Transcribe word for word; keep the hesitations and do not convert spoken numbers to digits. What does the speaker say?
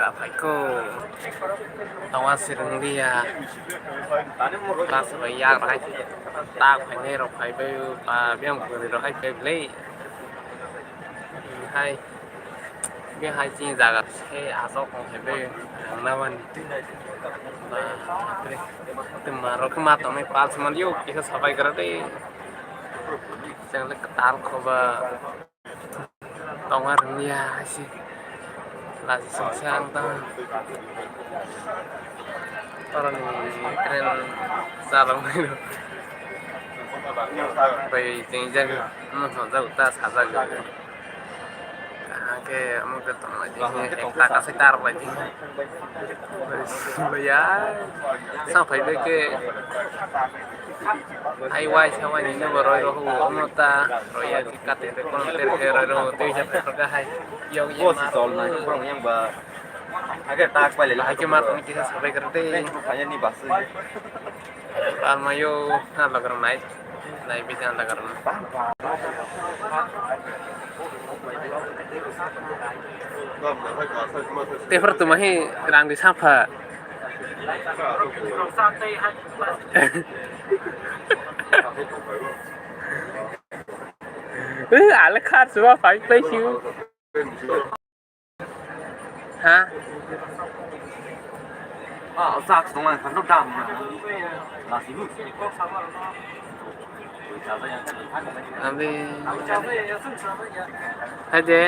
Phaikho, tongma swrwng liya. Class bai yak rok hai tak phainai rok phaibai, ba biyang kwrwi rok hai phaibai. Hai, biyang hai chini jaga se aswk wng phaibai, ang na mani. Ba, bapre. Twma rok khe ma tongnai pal se manliyo, kisa sabai gra de. Chwng le kwtal kho ba. Tongma rwngya hai se. Lachi songsa ang tong. Oroni train chalok nai rw. Bai tini jaga. Omo thongjak ta sajak. Kaham khe omo khe tongma di. Ekta kasai tar bai di. Bai ya. Sa phai bai khe. Hai wai sa wai ni bo roi rok omo ta roi ya kate te kono ter ke roi rok tei ja pe ka hai. Yo ye ma. Tol na ko yang ba. Age tak pai le. Hai ke ma tong kisa sabai kar te. Kanya ni bas. Al ma yo na lagar nai. Nai bi jan lagar. Te phar tu ma hi rang di sa pha. Eh, ale khar suwa five place you. Ha? Ah, sak song ang kan dam. Nasi bu. Abi. Hai de.